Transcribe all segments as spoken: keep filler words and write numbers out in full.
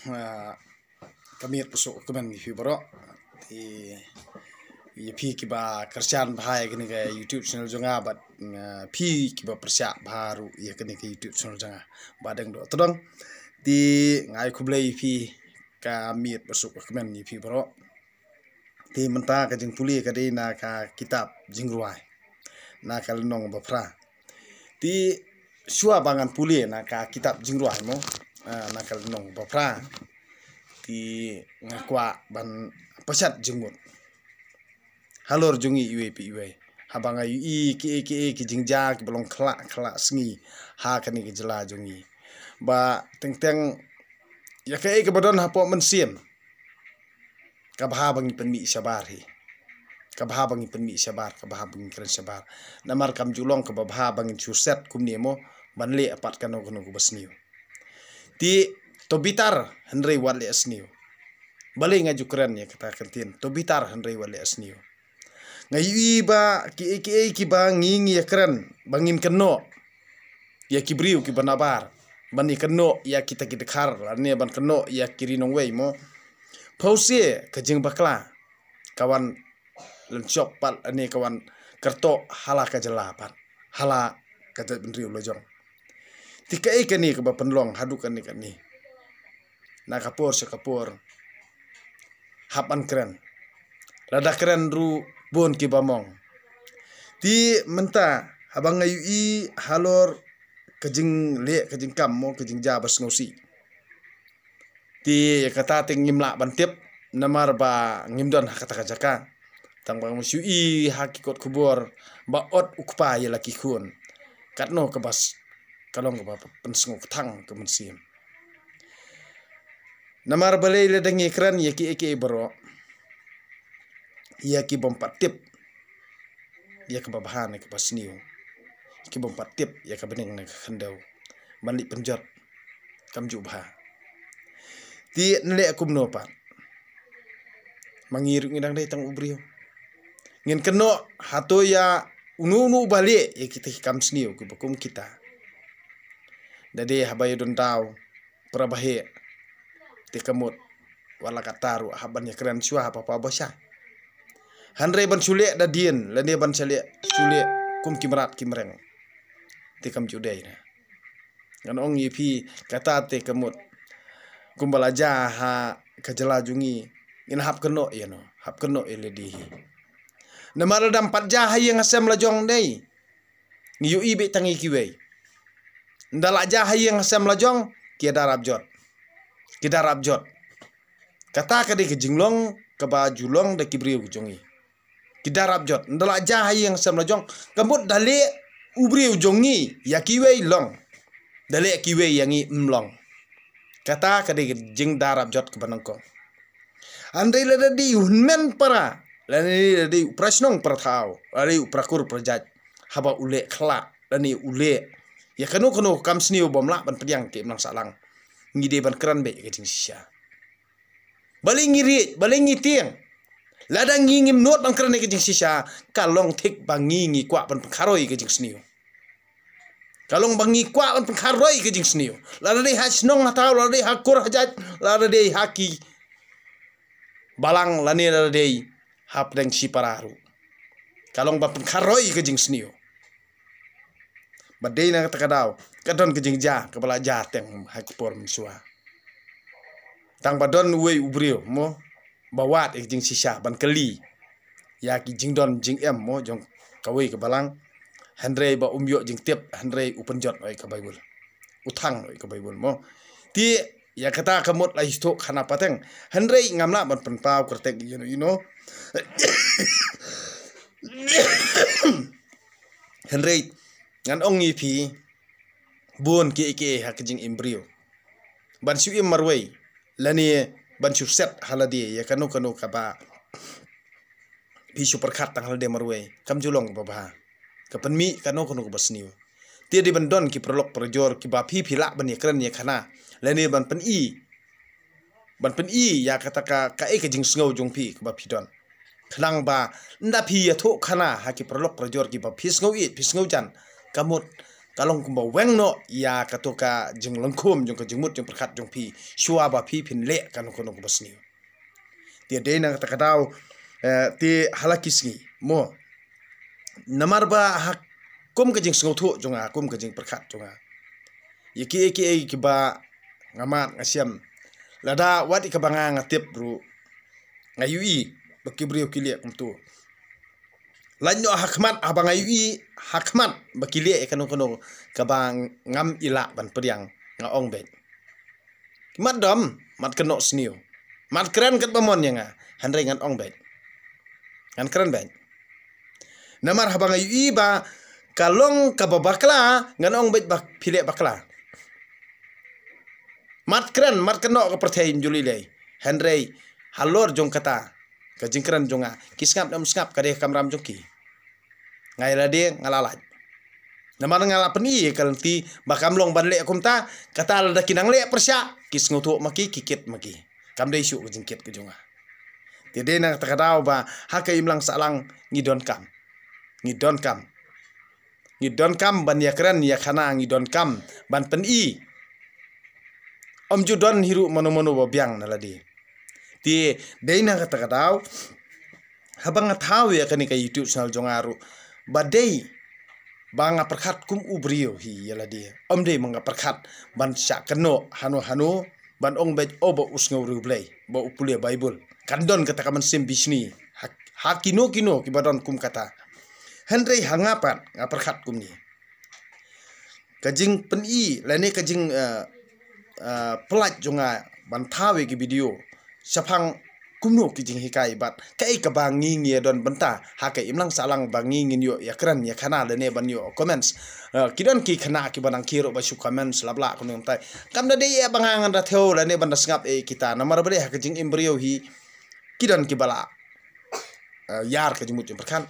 Ah, ka miet ba suk ka kmen ïa phi baroh. Te ïa phi kiba kyrshan bha ïa kane ka YouTube channel jong nga bad, ah, phi kiba pyrshah bha ruh ïa kane ka YouTube channel jong nga. Ba dang doh tdong. Te nga ai khublei ïa phi ka miet ba suk ka kmen ïa phi baroh. Te mynta ka jingpule ka dei na ka kitab Jingrwai, na ka lynnong ba phra. Te shuwa ba ngan pule na ka kitab Jingrwai mo, ah, na ka lynnong ba phra. Te nga kwah ban pynshad jingmut halor jong ngi iwei pa iwei. Haba nga ïohi kiei kiei ki jingjia kiba long khlak khlak sngi ha kane ka jylla jong ngi. Ba teng teng ïa kaei kaba don hapoh mynsiem, ka bha ba ngin pynmih shabar hi. Ka bha ba ngin pynmih shabar, ka bha ba ngin kren shabar. Namar kam ju long kaba bha ba ngin shu set kumne mo, ban leh pat kano kano kaba sniew. Te to bitar hynrei wat leh sniew. Balei nga ju kren ïa kata ka ktien, to bitar hynrei wat leh sniew. Nga ïohi ba kiei kiei kiba ngi ngi ïa kren ba ngin kynnoh ïa ki briew kiba nabar, ban ïa kynnoh ïa kita ki dkhar, lane ban kynnoh ïa ki ri nongwei mo. Phewse ka jingbakla ka wan lynshop pat, lane ka wan kyrtoh ha la ka jylla pat, ha la ka jaitbynriew la jong. Te kaei kane kaba pynlong haduh kane kane, na ka por sha ka por hap ban kren. Lada kren ruh bun kiba mong. Te mynta haba nga ïohi halor ka jingleh ka jingkam mo, ka jingjia ba sngewsih. Te ïa kata te ngim lah ban tip, namar ba ngim don ha kata ka jaka. Tang ba ngim shu ïohi ha ki kot khubor ba ot u kpa ïa la ki khun. Katno kaba s-, ka long kaba pynsngewkthang ka mynsiem. Namar balei lada ngi kren ïa kiei kiei baroh, ïa ki bym pat tip ïa kaba bha ne kaba sniew, ki bym pat tip ïa ka bneng ne ka khyndew, ban leit pynjot, kam ju bha. Te nleh kumno pat, ma ngi ruh ngi dang dei tang u briew. Ngin kynnoh hato ïa uno uno uba leh ïa kita ki kam sniew kiba kum kita. Da dei haba ïa don daw pra ba heh, te ka mut wat la katta ruh hap ban ïa kren shuwa ha papa ba sha. Hynrei ban shu leh da dien, lane ban shu leh, shu leh kum ki mrad ki mreng, te kam ju dei na. Ngan ong ïa phi, kata te ka mut kumba la jia ha ka jylla jong ngi, ngin hap kynnoh ïa no, hap kynnoh ïa lade hi. Namar lada ym pat jia ha ïing ha sem la jong dei, ngi ïohi beit tang ïa kiwei. Nda la jia ha ïing ha sem la jong, ki da rap jot, ki da rap jot. Kata ka dei ka jinglong kaba ju long da ki briew jong ngi. Ki da rap jot, nda la jia ha ïing ha sem la jong, ka mut da leh u briew jong ngi ïa kiwei long, da leh kiwei ïa ngi ym long. Kata ka dei ka jingda rap jot kaba nyngkong. Hynrei lada dei u hynmen para, lane lada dei u para shnong para thaw, lada dei u para kur para jait, haba u leh khlak, lane u leh ïa kano kano ka kam sniew bym lah ban pdiang ki imlang sahlang, ngi dei ban kren beit ïa ka jingshisha. Balei ngi riej, balei ngi tieng? Lada ngi ngim nud ban kren ïa ka jingshisha, ka long thik ba ngi ngi kwah ban pynkharoi ïa ka jingsniew. Ka long ba ngi kwah ban pynkharoi ïa ka jingsniew. Lada dei ha shnong ha thaw, lada dei ha kur ha jait, lada dei ha ki balang, lane lada dei hapdeng shipara ruh, ka long ban pynkharoi ïa ka jingsniew. Ba dei na kata ka daw ka don ka jingjia kaba la jia teng ha ki por mynshuwa. Tang ba don uwei u briew mo, ba wad ïa ka jingshisha ban kylli ïa ki jingdon jingem mo jong kawei ka balang, hynrei ba um ïoh jingtip, hynrei u pynjot noh ïa ka Baibl, u thang noh ïa ka Baibl mo. Te ïa kata ka mut la ïathuh khana pateng, hynrei ngam lah ban pynpaw kyrteng ïa no ïa no. Hynrei ngan ong ïa phi, bun kiei kiei ha ka jingim briew, ban shu im marwei, lane ban shu set ha lade ïa kano kano kaba phi shu pyrkhat tang ha lade marwei, kam ju long kaba bha. Ka pynmih kano kano kaba sniew. Te dei ban don ki paralok parajor kiba phi phi lah ban ïakren ïakhana, lane ban pyni, ban pyni ïa kata ka, kaei ka jingsngew jong phi kaba phi don. Khnang ba ynda phi ïathuh khana ha ki paralok parajor kiba phi sngew ïeit, phi sngew jan, ka mut Ka long kumba weng noh ïa kato ka jinglyngkhum jong ka jingmut jingpyrkhat jong phi. Shuwa ba phi phin leh kano kano kaba sniew. Te dei na kata ka daw, eh, te ha la ki sngi mo. Namar ba ha kum ka jingsngewthuh jong nga, kum ka jingpyrkhat jong nga, ïa kiei kiei kiba nga mad nga shem, lada wat ïa kaba nga nga tip ruh, nga ïohi ba ki briew ki leh kumto. Lait noh ha khmat, haba nga ïohi ha khmat ba ki leh ïa kano kano kaba ngam ïa lah ban pdiang, nga ong beit. Ki mad dom, mad kynnoh sniew, mad kren katba mon ïa nga, hynrei ngan ong beit. Ngan kren beit. Namar haba nga ïohi ba ka long kaba bakla, ngan ong beit ba phi leh bakla. Mad kren, mad kynnoh ka pyrthei ym ju lei lei. Hynrei halor jong kata ka jingkren jong nga, ki sngap ne ym sngap, ka dei ka kamram jong ki. Nga ïa lade nga la lait. Namar nga la pyni ïa ka lynti ba kam long ban leh kumta, kata lada ki nang leh pyrshah, ki sngewthuh ma ki, ki kit ma ki. Kam dei shuh ka jingkit ka jong nga. Te dei na kata ka daw ba ha ka imlang sahlang ngi donkam. Ngi donkam. Ngi donkam ban ïakren ïakhana, ngi donkam ban pyni. Ym ju don hi ruh mano mano ba biang na lade. Te dei na kata ka daw, haba nga thaw ïa kane ka YouTube channel jong nga ruh, ba dei ba nga pyrkhat kum u briew hi ïa lade. Ym dei ba nga pyrkhat ban shah kynnoh hano hano, ban ong beit, o, ba u sngew riewblei, ba u pule Baibl. Kan don kata ka mynsiem bishni ha, ha kino kino kiba don kum kata. Hynrei ha nga pat nga pyrkhat kumne. Ka jingpyni lane ka jing, eh, eh, pyllait jong nga ban thaw ïa ki video shaphang kumno ki jinghikai bad kaei kaba ngi ngi ïa don bynta ha ka imlang sahlang ba ngi ngin ïoh ïakren ïakhana lane ban ïoh comments. Eh, ki don ki khynnah kiba nang khie ruh ba shu comments lap lah kumne kumtai. Kam da dei ïa ba nga ngan da thew lane ban da sngap ïa kita, namar ba dei ha ka jingim briew hi ki don kiba lah, eh, ïar ka jingmut jingpyrkhat,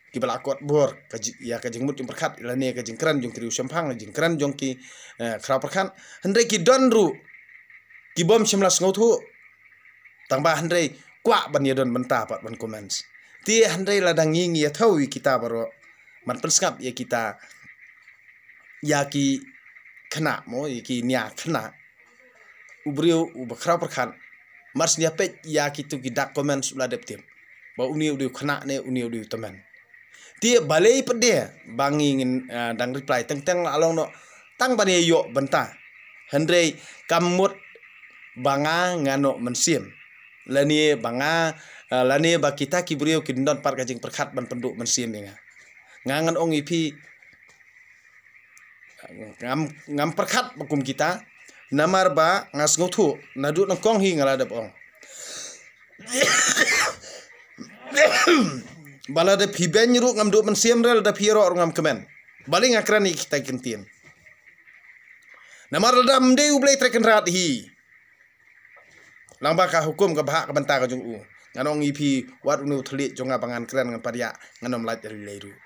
kiba lah kot bor ka ji-, ïa ka jingmut jingpyrkhat lane ka jingkren jong ki riewshemphang, jingkren jong ki, eh, khraw pyrkhat. Hynrei ki don ruh ki bym shym la sngewthuh, tang ba hynrei kwah ban ïa don bynta pat ban comments. Te hynrei lada ngi ngi ïa thew ïa kita baroh, ban pynsngap ïa kita, ïa ki khynnah mo, ïa ki nia khynnah, u briew uba khraw pyrkhat mar shu ïa peit ïa kitu ki dark comments u la dep tip ba une u dei u khynnah ne une u dei u tymmen. Te balei pat de ba ngi ngin, ah, dang reply teng teng la long noh tang ban ïa ïoh bynta. Hynrei kam mut ba nga nga noh mynsiem lane ba nga, ah, lane ba kita ki briew kin don pat ka jingpyrkhat ban pynduh mynsiem ïa nga. Nga ngan ong ïa phi, ngam, ngam pyrkhat ba kum kita, namar ba nga sngewthuh naduh nyngkong hi nga la dep ong. Ba lada phi beiñ ruh ngam duh mynsiem, re lada phi ïaroh ruh ngam kmen. Balei nga kren ïa kita ki ktien? Namar lada ym dei U Blei Trai Kynrad hi, lang ba ka hukum ka bhah ka bynta ka jong u, ngan ong ïa phi, wat une u thylliej jong nga ba ngan kren ngan padiah, ngan ym lait ri lei ruh.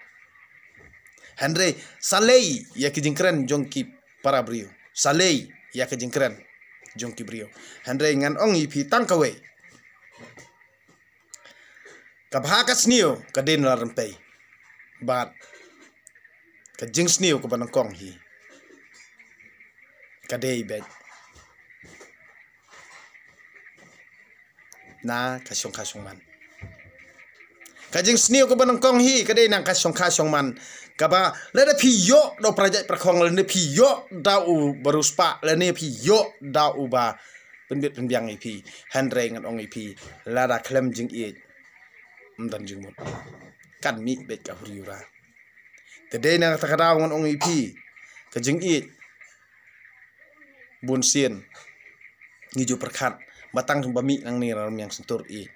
Hynrei sa lei ïa ki jingkren jong ki para briew, sa lei ïa ki jingkren jong ki briew. Hynrei ngan ong ïa phi tang kawei. Ka bha ka sniew ka dei na la rympei. Bad ka jingsniew kaba nyngkong hi ka dei beit na ka shongkha shongman. Ka jingsniew kaba nyngkong hi ka dei na ka shongkha shongman. Kaba lada phi ïoh da u para jait para khong, lada phi ïoh da u ba riewspah, lada phi ïoh da u ba pynbit pynbiang ïa phi, hynrei ngan ong ïa phi, lada khlem jingïeit ym don jingmut. Kan mih beit ka huri hura. Te dei na kata ka daw ngan ong ïa phi, ka jingïeit bun sien ngi ju pyrkhat ba tang ba mih nangne na rmiang syntur ïeit.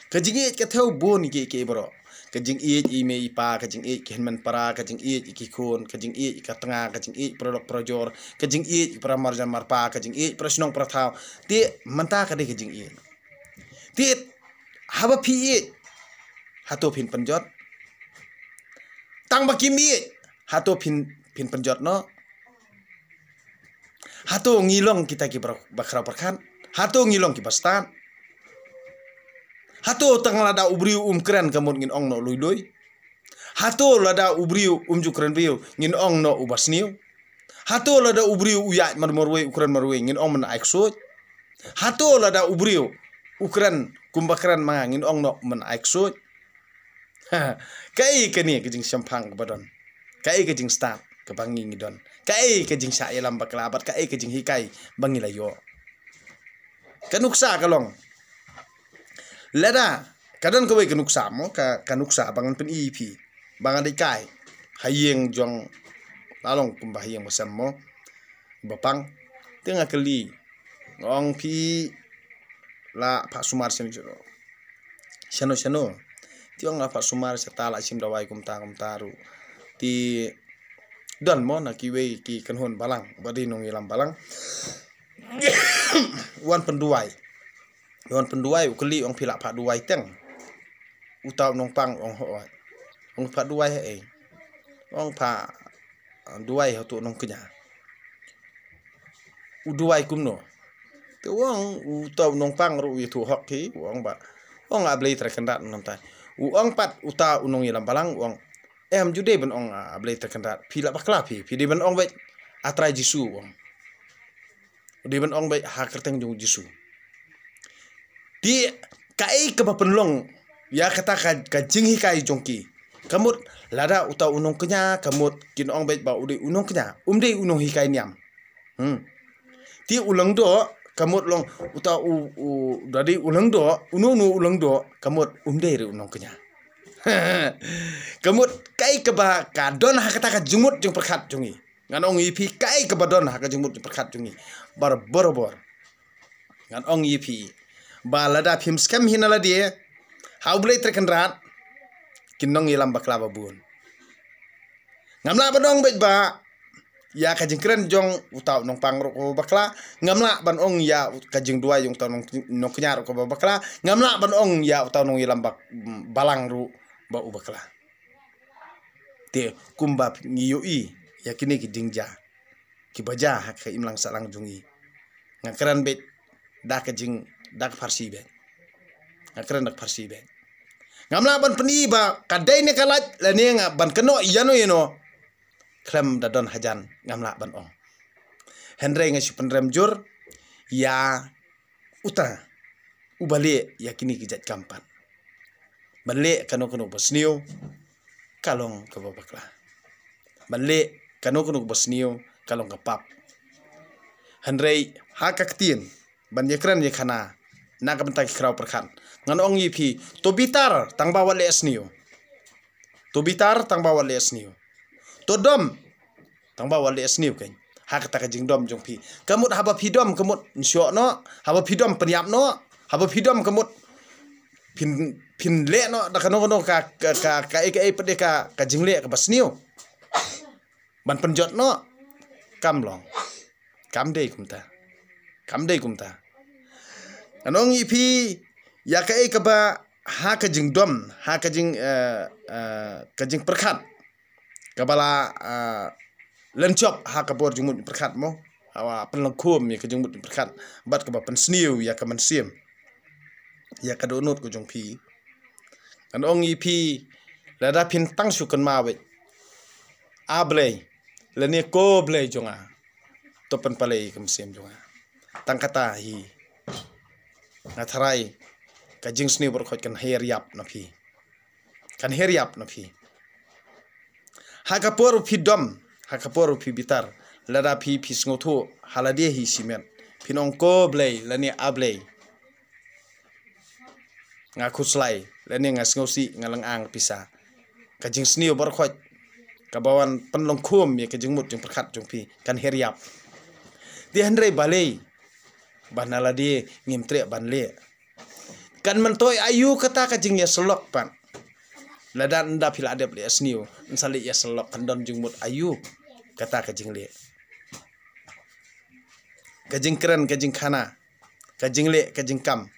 Ka jingïeit ka thew bun ïa ki, ïa ki baroh. Ka jingïeit ïa i mei i pa, ka jingïeit ki hynmen para, ka jingïeit ïa ki khun, ka jingïeit ïa ka tnga, ka jingïeit para lok para jor, ka jingïeit ïa para marjan marpa, ka jingïeit para shnong para thaw. Te mynta ka dei ka jingïeit. Te haba phi ïeit, hato phin pynjot? Tang ba kim ïeit, hato phin, phin pynjot noh? Hato ngi long kita ki ba, ba khraw pyrkhat? Hato ngi long ki ba stad? Hato tang lada u briew um kren ka mut ngin ong noh lui lui? Hato lada u briew um ju kren briew, ngin ong noh uba sniew? Hato lada u briew u ïaid mar marwei, u kren marwei, ngin ong men ai ksuid? Hato lada u briew u kren kumba kren ma nga, ngin ong noh men ai ksuid? Kaei kane ka jingshemphang kaba don? Kaei ka jingstad kaba ngi ngi don? Kaei ka jingshah ïalam bakla bad kaei ka jinghikai ba ngi la ïoh? Ka nuksa ka long, lada ka don kawei ka nuksa mo, ka, ka nuksa ba ngan pyni ïa phi, ba nga dei kai ha ïing jong, la long kumba ha ïing ba sem mo, ba pang. Te nga kylli, nga ong phi la phah sumar shano shano, shano shano. Te ong la phah sumar shata, la shim dawai kumta kumta ruh. Te don mo na kiwei ki kynhun balang ba dei nongïalam balang. Wan pynduwai. Wan pynduwai, u kylli, ong phi la phah duwai teng? Uta u nongpang ong hooid. Ong phah duwai haei? Ong phah, ah, duwai ha uta u nongkñia. U duwai kumno? Te u ong uta u nongpang ruh u ïathuh hok hi, u ong ba, ong A Blei Trai Kynrad namta. U ong pat uta u nongïalam balang, u ong, em, ju dei ban ong, ah, A Blei Trai Kynrad. Phi la bakla phi, phi dei ban ong beit A Trai Jisu, u ong. U dei ban ong beit ha kyrteng jong Jisu. Te kaei kaba pynlong ïa kata ka, ka jinghikai jong ki? Ka mut lada uta u nongkñia, ka mut kin ong beit ba u dei u nongkñia, um dei u nonghikai niam. Hmm. Te u lyngdoh, ka mut long uta u, u, da dei u lyngdoh, uno uno u lyngdoh, ka mut um dei ruh u nongkñia. Ka mut kaei kaba ka don ha kata ka jingmut jingpyrkhat jong ngi? Ngan ong ïa phi kaei kaba don ha ka jingmut jingpyrkhat jong ngi. Bar-, barabor. Ngan ong ïa phi ba lada phim skhem hi na lade ha U Blei Trai Kynrad, kin nongïalam bakla babun. Ngam lah ban ong beit ba ïa ka jingkren jong uta u nongpang ruh kaba bakla, ngam lah ban ong ïa ka jingduwai jong uta u nong, nongkñia ruh kaba bakla, ngam lah ban ong ïa uta u nongïalam bak, balang ruh ba u bakla. Te kumba ngi ïohi ïa kine ki jingjia kiba jia ha ka imlang sahlang jong ngi, nga kren beit da ka jing, da ka pharshi beit. Nga kren da ka pharshi beit. Ngam lah ban pyni ba ka dei ne ka lait lane nga ban kynnoh ïano ïano khlem da don hajan, ngam lah ban ong. Hynrei nga shu pynrem jur ïa uta uba leh ïa kine ki jait kam pat. Ban leh kano kano ba sniew ka long kaba bakla. Ban leh kano kano ba sniew ka long ka pap. Hynrei ha ka ktien ban ïakren ïakhana na ka bynta ki khraw pyrkhat, ngan ong ïa phi, to bitar tang ba wat leh sniew. To bitar tang ba wat leh sniew. To dom tang ba wat leh sniew kein. Ha kata ka jingdom jong phi, ka mut haba phi dom ka mut nshoh noh, haba phi dom pynïap noh, haba phi dom ka mut phin, phin leh noh da kano kano ka, ka, ka, kaei kaei pat de ka, ka jingleh kaba sniew ban pynjot noh. Kam long. Kam dei kumta. Kam dei kumta. Ngan ong ïa phi ïa kaei kaba ha ka jingdom, ha ka jing, eh, eh, ka jingpyrkhat kaba la, ah, lynchop ha ka bor jingmut jingpyrkhat mo. Haba pynlong khum ïa ka jingmut jingpyrkhat bad kaba pynsniew ïa ka mynsiem, ïa ka dohnud ka jong phi. Ngan ong ïa phi, lada phin tang shu kynmaw beit, A Blei, lane ko Blei jong nga, to pynpalei ïa ka mynsiem jong nga. Tang kata hi nga tharai ka jingsniew baroh khoit kan her ïap na phi. Kan her ïap na phi. Ha ka por phi dom, ha ka por phi bitar, lada phi, phi sngewthuh ha lade hi shimet, phin ong ko Blei lane A Blei, nga khuslai lane nga sngewsih, nga lynga, nga pisa. Ka jingsniew baroh khoit kaba wan pynlong khum ïa ka jingmut jingpyrkhat jong phi kan her ïap. Te hynrei balei ba na lade ngim treh ban leh? Kan myntoi aïu kata ka jingïasyllok pat? Lada ynda phi la dep leh sniew, yn sa leh ïasyllok, kan don jingmut aïu kata ka jingleh? Ka jingkren, ka jingkhana, ka jingleh, ka jingkam,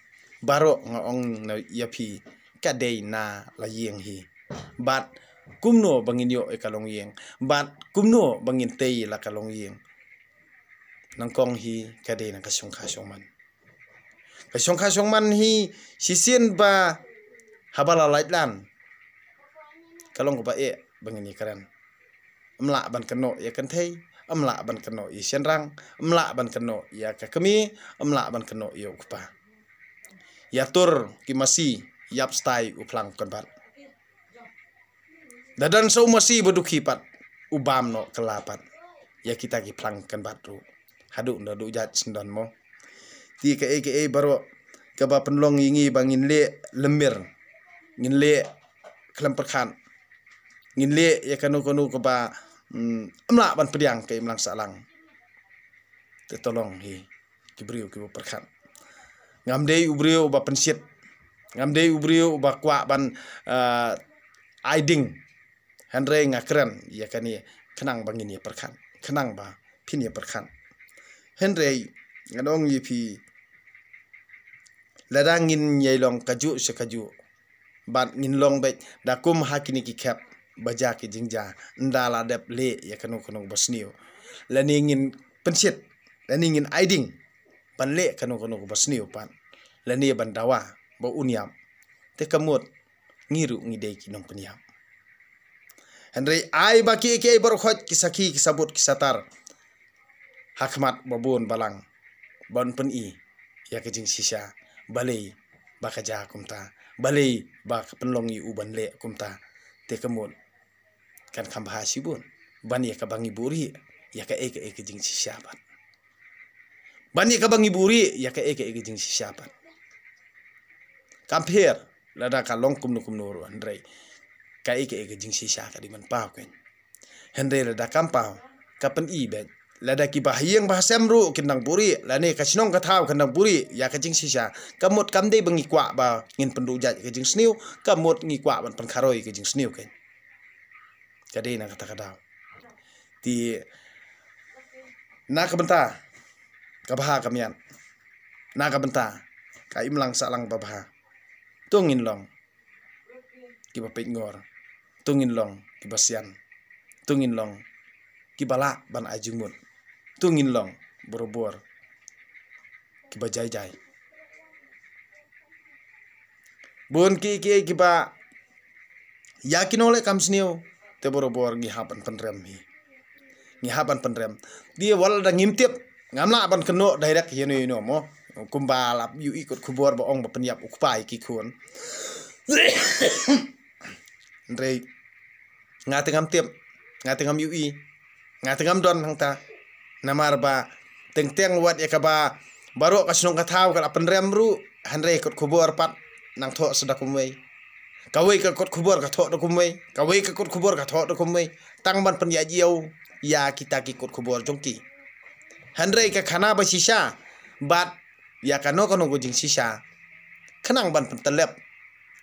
baroh nga ong na ïa phi, ka dei na la ïing hi. Bad kumno ba ngin ïoh ïa ka longïing, bad kumno ba ngin tei la ka longïing, nyngkong hi ka dei na ka shongkha shongman. Ka shongkha shongman hi shisien ba haba la lait lan, ka long kaba eh ba ngin ïakren. Ym lah ban kynnoh ïa ka kynthei, ym lah ban kynnoh ïa shynrang, ym lah ban kynnoh ïa ka kmie, ym lah ban kynnoh ïa u kpa. Ïa tur ki masi, ïap stai u phlang kynbat. Da don sa u masi ba dukhi pat, u bam noh kylla pat ïa kita ki phlang kynbat ruh. Haduh nda duh jait sngewdon mo. Te kaei kaei baroh kaba pynlong ïa ngi ba ngin leh lymir, ngin leh khlem pyrkhat, ngin leh ïa kano kano kaba, mm, ym lah ban pdiang ka imlang sahlang. Te to long hi ki briew kiba pyrkhat. Ngam dei u briew uba pynshit, ngam dei u briew uba kwah ban, ah, ai ding. Hynrei nga kren ïa kane khnang ba ngin ïa pyrkhat, khnang ba phin ïa pyrkhat. Hynrei ngan ong ïa phi, lada ngin ïai long kajuh sha kajuh, bad ngin long beit da kum ha kine ki khep ba jia ki jingjia, ynda la dep leh ïa kano kano ba sniew, lane ngin pynshit, lane ngin ai ding ban leh kano kano ba sniew pat, lane ban dawa ba un ïap, te ka mut ngi ruh ngi dei ki nongpynïap. Hynrei ai ba kiei kiei baroh khoit ki sakhi ki sabut ki satar ha khmat ba bun balang ban pyni ïa ka jingshisha, balei ba ka jia kumta, balei ba ka pynlong ïa u ban leh kumta. Te ka mut kan kham bha shibun ban ïa kaba ngi buhrieh ïa kaei kaei ka jingshisha pat. Ban ïa kaba ngi buhrieh ïa kaei kaei ka jingshisha pat. Kam pher lada ka long kumno kumno ruh, hynrei kaei kaei ka jingshisha ka dei ban paw keiñ. Hynrei lada kam paw, ka pyni beit. Lada kiba ha ïing ba ha sem ruh kin dang buhrieh, lane ka shnong ka thaw kan dang buhrieh ïa ka jingshisha, ka mut kam dei ba ngi kwah ba ngin pynduh jait ka jingsniew, ka mut ngi kwah ban pynkharoi ka jingsniew keiñ. Ka dei na kata ka daw. Te na ka bynta ka bha ka miat, na ka bynta ka imlang sahlang ba bha, to ngin long kiba peit ngor, to ngin long kiba sian, to ngin long kiba lah ban ai jingmut, to ngin long barabor kiba jai jai. Bun ki ki kiba ïa ki nongleh kam sniew, te barabor ngi hap ban pynrem hi. Ngi hap ban pynrem. Te wat la da ngim tip, ngam lah ban kynnoh direct ïano ïano mo. Kumba la ïohi kot khubor ba ong ba pynïap u kpa ïa ki khun. Hynrei nga te ngam tip, nga te ngam ïohi, nga te ngam don hangta. Namar ba teng teng wat ïa kaba baroh ka shnong ka thaw ka la pynrem ruh, hynrei kot khubor pat nang thoh sa da kumwei. Kawei ka kot khubor ka thoh da kumwei, kawei ka kot khubor ka thoh da kumwei. Tang ban pynïaid ïew ïa kita ki kot khubor jong ki. Hynrei ka khana ba shisha bad ïa kano kano ka jingshisha, khnang ban pyntyllep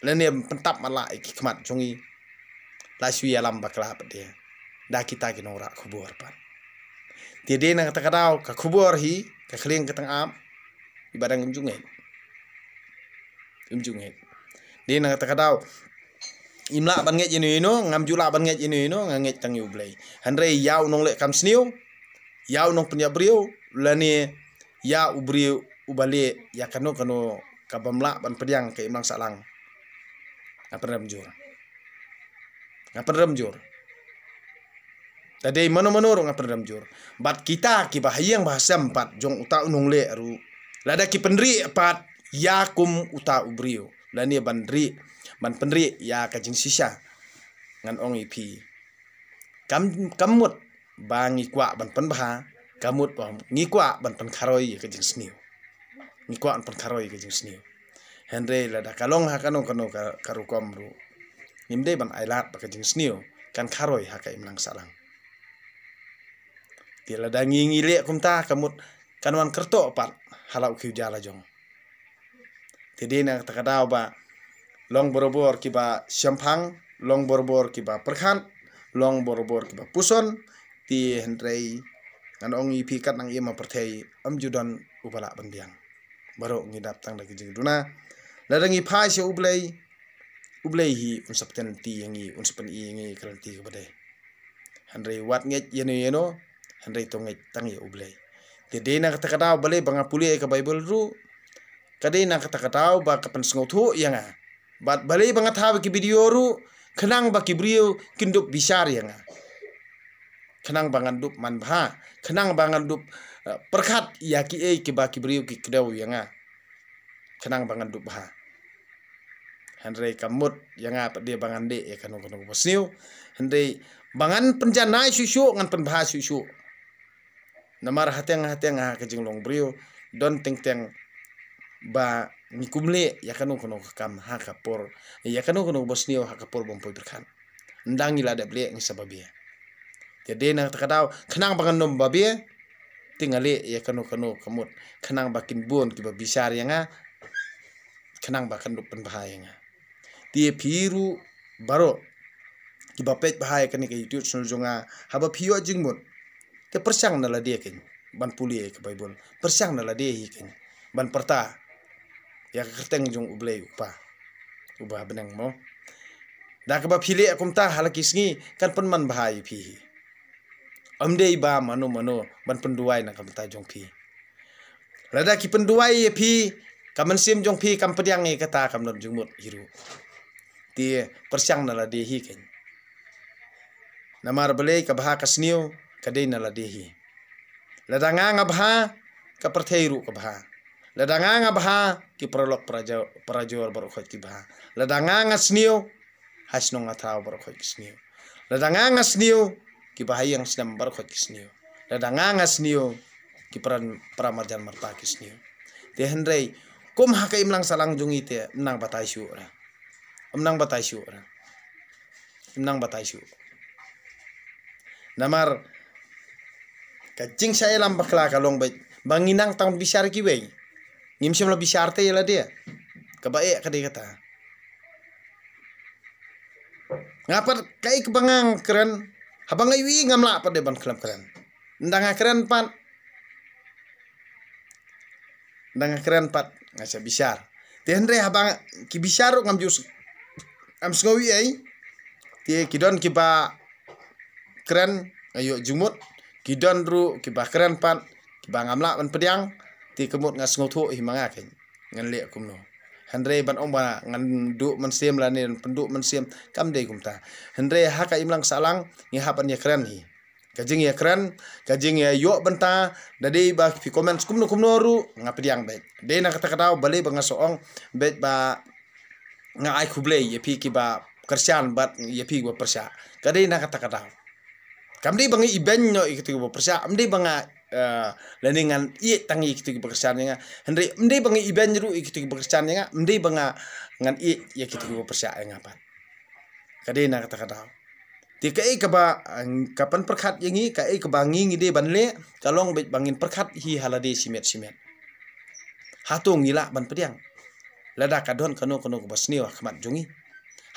lane pyntap matlah ïa ki khmat jong ngi, la shu ïalam bakla pat de da kita ki nongrah khubor pat. Te dei na kata ka daw ka khubor hi ka khlieng ka tang ap, iba dang im ju ngeit. Im ju ngeit. Dei na kata ka daw im lah ban ngeit ïano ïano, ngam ju lah ban ngeit ïano ïano, nga ngeit tang ïa U Blei. Hynrei ïa u nongleh kam sniew, ïa u nongpynïap briew, lane ïa u briew uba leh ïa kano kano kabym lah ban pdiang ka imlang sahlang, nga pynrem jur. Nga pynrem jur. Ta dei mano mano ruh nga pynrem jur. Bad kita kiba ha ïing ba ha sem pat jong uta u nongleh ruh, lada ki pynrieh pat ïa kum uta u briew, lane ban rieh, ban pynrieh ïa ka jingshisha, ngan ong ïa phi, kam, kam mut ba ngi kwah ban pynbha, ka mut ba ngi kwah ban pynkharoi ïa ka jingsniew. Ngi kwah ban pynkharoi ïa ka jingsniew. Hynrei lada ka long ha kano kano ka, ka rukom ruh, ngim dei ban ailad ba ka jingsniew kan kharoi ha ka imlang sahlang. Te lada ngi, ngi leh kumta, ka mut kan wan kyrtoh pat ha la u khiew ja la jong. Te dei na kata ka daw ba long barabor kiba shemphang, long barabor kiba pyrkhat, long barabor kiba puson. Te hynrei ngan ong ïa phi, kat nang ïa ma pyrthei ym ju don uba lah ban biang. Baroh ngi dap tang da ki jingduna. Lada ngi phai sha U Blei, U Blei hi un sa pynti ïa ngi, un sa pyni ïa ngi ka lynti kaba dei. Hynrei wat ngeit ïano ïano, hynrei to ngeit tang ïa U Blei. Te dei na kata ka daw balei ba nga pule ïa ka Baibl ruh, ka dei na kata ka daw ba ka pynsngewthuh ïa nga. Bad balei ba nga thaw ïa ki video ruh, Khnang ba ki briew kin dup bishar ïa nga. Khnang ba ngan dup man bha. Khnang ba ngan dup, eh, pyrkhat ïa kiei kiba ki briew ki kdew ïa nga. Khnang ba ngan dup bha. Hynrei ka mut ïa nga pat de ba ngan leh ïa kano kano kaba sniew. Hynrei ba ngan pynjanai shuh shuh, ngan pynbha shuh shuh. Namar hateng hateng ha ka jinglong briew don teng teng ba ngi kum leh ïa kano kano ka kam ha ka por, ïa kano kano kaba sniew ha ka por bym poi pyrkhat. Ynda ngi la dep leh ngi sa babe. Te dei na kata ka daw, khnang ba ngan ym babe, te nga leh ïa kano kano ka mut, khnang ba kin bun kiba bishar ïa nga, khnang ba kan dup pynbha ïa nga. Te phi ruh baroh kiba peit bha ïa kane ka YouTube channel jong nga, haba phi ïoh jingmut, te pyrshang na lade kein ban pule ïa ka Baibl, pyrshang na lade hi kein ban pyrta ïa ka kyrteng jong U Blei U Kpa uba ha bneng mo. Da kaba phi leh kumta ha la ki sngi, kan pynman bha ïa phi hi. Ym dei ba mano mano ban pynduwai na ka bynta jong phi. Lada ki pynduwai ïa phi, ka mynsiem jong phi kam pdiang ïa kata, kam don jingmut hi ruh. Te pyrshang na lade hi kein. Namar balei ka bha ka sniew ka dei na lade hi. Lada nga nga bha, ka pyrthei ruh ka bha. Lada nga nga bha, ki paralok parajor, parajor baroh khoit ki bha. Lada nga nga sniew, ha shnong ha thaw baroh khoit ki sniew. Lada nga nga sniew, kiba ha ïing ha sem baroh khoit ki sniew. Lada nga nga sniew, ki para, para marjan marpa ki sniew. Te hynrei kum ha ka imlang sahlang jong ngi te, ym nang batai shuh re. Ym nang batai shuh re. Ym nang batai shuh. Namar ka jingshah ïalam bakla ka long beit ba ngi nang tang bishar kiwei. Ngim shym la bishar te ïa lade. Kaba eh ka dei kata. Nga pat kaei kaba nga kren, haba nga ïohi ngam lah pat de ban khlem kren. Ynda nga kren pat, ynda nga kren pat nga sa bishar. Te hynrei haba ki bishar ruh ngam ju s-, ngam sngew ei ei. Te ki don kiba kren nga ïoh jingmut, ki don ruh kiba kren pat kiba ngam lah ban pdiang. Te ka mut nga sngewthuh hi ma nga kein ngan leh kumno. Hynrei ban ong ba ngan duh mynsiem lane pynduh mynsiem, kam dei kumta. Hynrei ha ka imlang sahlang ngi hap ban ïakren hi. Ka jingïakren, ka jingïaïoh bynta, da dei ba phi comment kumno kumno ruh nga pdiang beit. Dei na kata ka daw balei ba nga sa ong beit ba nga ai khublei ïa phi kiba kyrshan bad ïa phi kiba pyrshah. Ka dei na kata ka daw. Kam dei ba nga ibeiñ noh ïa kito kiba pyrshah, ym dei ba nga, eh, lane ngan ïeit tang ïa kito kiba kyrshan ïa nga. Hynrei ym dei ba nga ibeiñ ruh ïa kito kiba kyrshan ïa nga, ym dei ba nga ngan ïeit ïa kito kiba pyrshah ïa nga pat. Ka dei na kata ka daw. Te kaei kaba, eh, ka pynpyrkhat ïa ngi, kaei kaba ngi ngi dei ban leh, ka long beit ba ngin pyrkhat hi ha lade shimet shimet. Hato ngi lah ban pdiang lada ka don kano kano kaba sniew ha khmat jong ngi?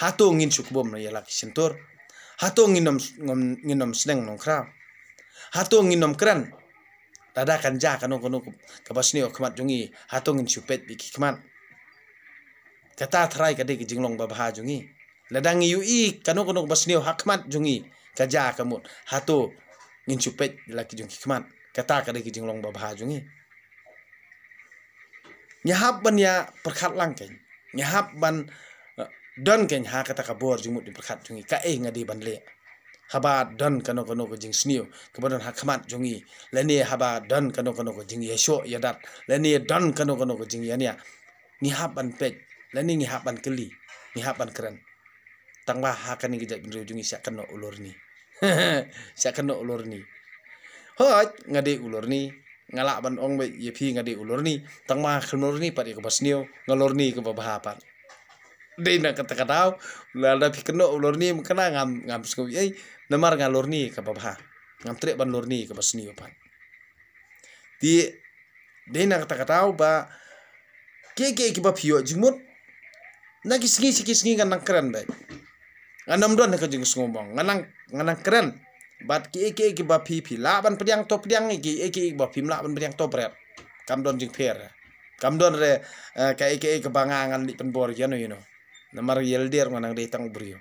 Hato ngin shu kbum ïa la ki shyntur? Hato ngin ym, ngin ym, ngin ym sneng nongkhraw? Hato ngin ym kren lada kan jia kano kano kaba sniew ha khmat jong ngi? Hato ngin shu peit bad ki khmat? Kata tharai ka dei ka jinglong babha jong ngi. Lada ngi ïohi kano kano kaba sniew ha khmat jong ngi ka jia ka mut, hato ngin shu peit la ki jong ki khmat? Kata ka dei ka jinglong babha jong ngi. Ngi hap ban ïa pyrkhat lang kein. Ngi hap ban, eh, don kein ha kata ka bor jingmut jingpyrkhat jong ngi, kaei nga dei ban leh. Haba don kano kano ka jingsniew kaba don ha khmat jong ngi, lane haba don kano kano ka jingïashoh ïadat, lane don kano kano ka jingïania, ngi hap ban peit, lane ngi hap ban kylli, ngi hap ban kren. Tang ba ha kane ka jaitbynriew jong ngi shah kynnoh u lorni. Shah kynnoh u lorni. Hooid, nga dei u lorni. Nga lah ban ong beit ïa phi nga dei u lorni. Tang ba khlem lorni pat ïa kaba sniew, nga lorni kaba bha pat. Dei na kata ka daw, lada phi kynnoh u lorni, mynta ngam, ngam sngew ei, namar nga lorni kaba bha. Ngam treh ban lorni kaba sniew pat. Te dei na kata ka daw ba kiei kiei kiba phi ïoh jingmut, na ki sngi sha ki sngi ngan nang kren beit. Ngan ym don ka jingsngewbang, ngan nang, ngan nang kren. Bad kiei kiei kiba phi, phi lah ban pdiang to pdiang, kiei kiei kiba phim lah ban pdiang to bret. Kam don jingpher. Kam don re, eh, kaei kaei kaba nga ngan leit pynbor ïano ïano. Namar ïa lade ruh nga nang dei tang u briew.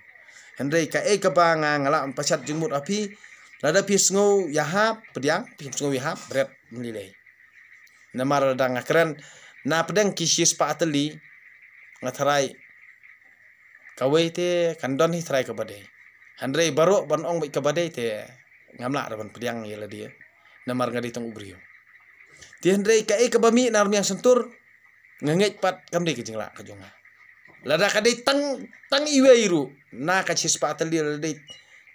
Hynrei kaei kaba nga, nga lah ban pynshad jingmut ha phi, lada phi sngew ïahap pdiang, phim sngew ïahap bret, ym lei lei. Namar lada nga kren na pdeng ki shispah tylli, nga tharai Kawei te kan don hi trai kaba dei. Hynrei baroh ban ong bad kaba dei te ngam lah ruh ban pdiang ïa lade. Namar nga dei tang u briew. Te hynrei kaei kaba mih na rmiang shyntur, nga ngeit pat kam dei ka jinglah ka jong nga. Lada ka dei tang, tang iwei ruh na ka shispah tylli, lada dei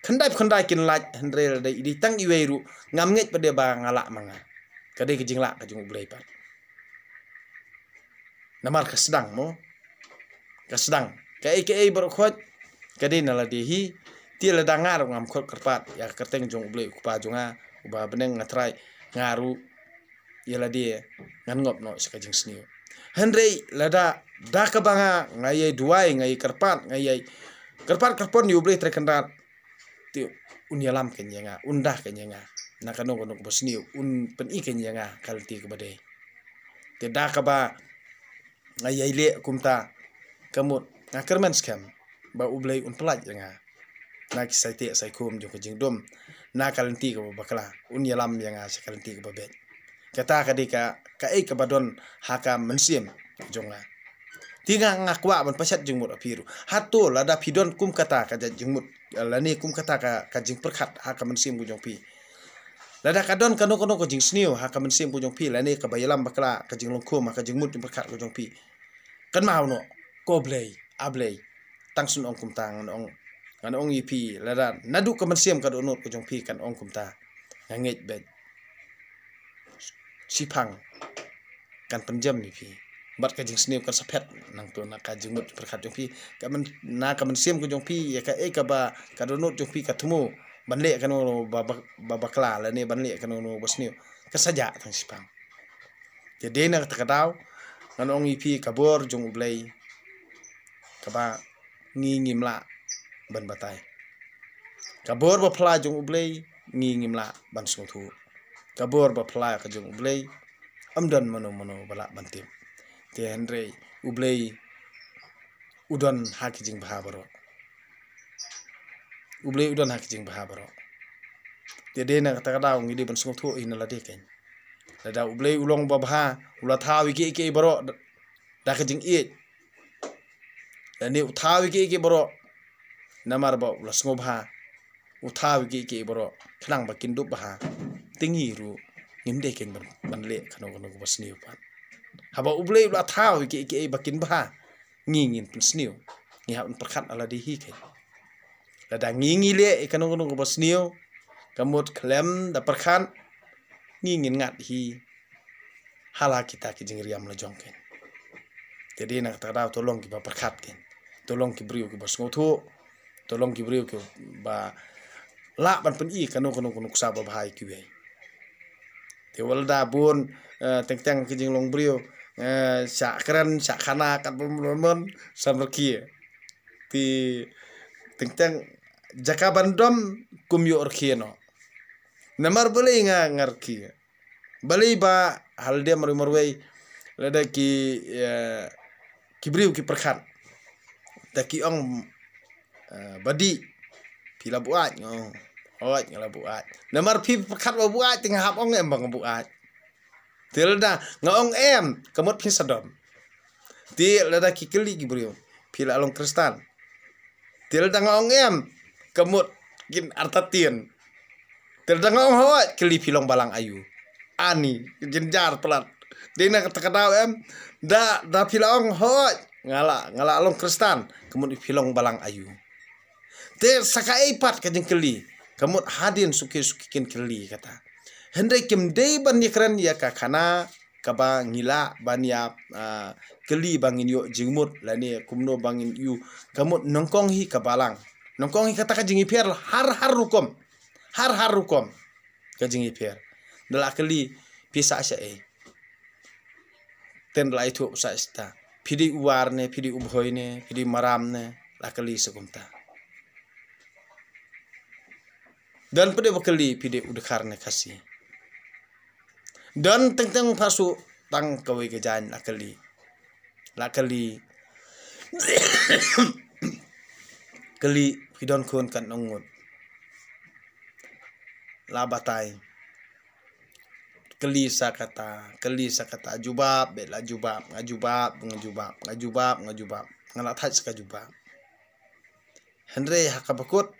khyndai khyndai kin lait, hynrei lada dei tang iwei ruh, ngam ngeit pat de ba nga lah ma nga. Ka dei ka jinglah ka jong U Blei pat. Namar ka sdang mo. Ka sdang. Kaei kaei baroh khoit ka dei na lade hi. Te lada nga ruh ngam khot kyrpad ïa ka kyrteng jong U Blei U Kpa jong nga uba ha bneng, nga trai, nga ruh ïa lade ngan ngop noh sha ka jingsniew. Hynrei lada da kaba nga, nga ïai duwai, nga ïai kyrpad, nga ïai kyrpad kyrpon ïa U Blei Trai Kynrad, te un ïalam keiñ ïa nga, un da keiñ ïa nga na kano kano kaba sniew, un pyni keiñ ïa nga ka lynti kaba dei. Te da kaba nga ïai leh kumta, ka mut nga kyrmen skhem ba U Blei un pyllait ïa nga na ki saiteh saikhum jong ka jingdum, na ka lynti kaba bakla, un ïalam ïa nga sha ka lynti kaba beit. Kata ka dei ka, kaei kaba don ha ka mynsiem jong nga. Te nga, nga kwah ban pashat jingmut ha phi ruh. Hato lada phi don kum kata ka jait jingmut, lane kum kata ka, ka jingpyrkhat ha ka mynsiem ka jong phi. Lada ka don kano kano ka jingsniew ha ka mynsiem ka jong phi, lane kaba ïalam bakla, ka jinglong khum ha ka jingmut jingpyrkhat ka jong phi, kynmaw noh, ko Blei, A Blei, tang shu ong kumta, ngan ong, ngan ong ïa phi, lada naduh ka mynsiem ka dohnud ka jong phi kan ong kumta, nga ngeit beit shiphang kan pynjem ïa phi. Bad ka jingsniew kan sa phet nangta na ka jingmut pyrkhat jong phi. Ka myn-, na ka mynsiem ka jong phi, ïa kaei kaba ka dohnud jong phi ka thmu ban leh kano ba, ba, ba bakla, lane ban leh kano ba sniew, ka sa jah tang shiphang. Te dei na kata ka daw ngan ong ïa phi, ka bor jong U Blei kaba ngi ngim lah ban batai. Ka bor ba phylla jong U Blei ngi ngim lah ban sngewthuh. Ka bor ba phylla ka jong U Blei, ym don mano mano ba lah ban tip. Te hynrei U Blei u don ha ki jingbha baroh. U Blei u don ha ki jingbha baroh. Te dei na kata ka daw ngi dei ban sngewthuh ïa na lade keiñ. Lada U Blei u long ba bha, u la thaw ïa kiei kiei baroh da, da ka jingïeit. Lane u thaw ïa kiei kiei baroh namar ba u la sngewbha. U thaw ïa kiei kiei baroh khnang ba kin dup bha. Te ngi ruh ngim dei keiñ ban, ban leh kano kano kaba sniew pat. Haba U Blei u la thaw ïa kiei kiei ba kin bha, ngi ngin pynsniew. Ngi hap ban pyrkhat ha lade hi keiñ. Lada ngi ngi leh ïa kano kano kaba sniew, ka mut khlem da pyrkhat, ngi ngin ngat hi ha la kita ki jingriam la jong keiñ. Te dei na kata ka daw to long kiba pyrkhat keiñ. To long ki briew kiba sngewthuh. To long ki briew kiba lah ban pyni kano kano ka nuksa ba bha ïa kiwei. Te wat lada bun, eh, teng teng ki jinglong briew, eh, shah kren, shah khana, katba mon mon, sa rkhie. Te teng teng jaka ban dom, kum ïoh rkhie noh. Namar balei nga, nga rkhie? Balei ba ha lade marwei marwei lada ki, eh, ki briew ki pyrkhat, te ki ong, eh, ba dih, phi la buaid? Nga ong, hooid, nga la buaid. Namar phi pyrkhat ba buaid, te nga hap ong em ba nga buaid? Te lada nga ong em, ka mut phin sa dom. Te lada ki kylli ki briew, phi la long Khristan? Te lada nga ong em, ka mut kin artatien. Te lada nga ong hooid, kylli phi long balang aïu. Ani, jynjar palat. Dei na kata ka daw em, da, da phi la ong hooid, nga la, nga la long Khristan, ka mut phi long balang aïu. Te sa kaei pat ka jingkylli, ka mut hadien suki suki kin kylli kata. Hynrei kim dei ban ïakren ïa ka khana kaba ngi lah ban ïa, ah, kylli ba ngin ïoh jingmut lane kumno ba ngin ïoh, ka mut nyngkong hi ka balang. Nyngkong hi kata ka jingïapher har har rukom. Har har rukom ka jingïapher. Da la kylli, phi sah shaei? Te da la ïathuh, sah shata. Phi dei u War ne, phi dei u Bhoi ne, phi dei u Maram ne, la kylli sa kumta. Don pat de ba kylli, phi dei u Dkhar ne Khasi. Don teng teng phasu, tang kawei ka jaiñ la kylli. La kylli. Kylli, phi don khun katno ngut? La batai. Kylli sa kata, kylli sa kata, jubab beit la jubab, nga jubab, nga jubab, nga jubab, nga jubab. Nga la thait sa ka jubab. Hynrei ha kaba kut,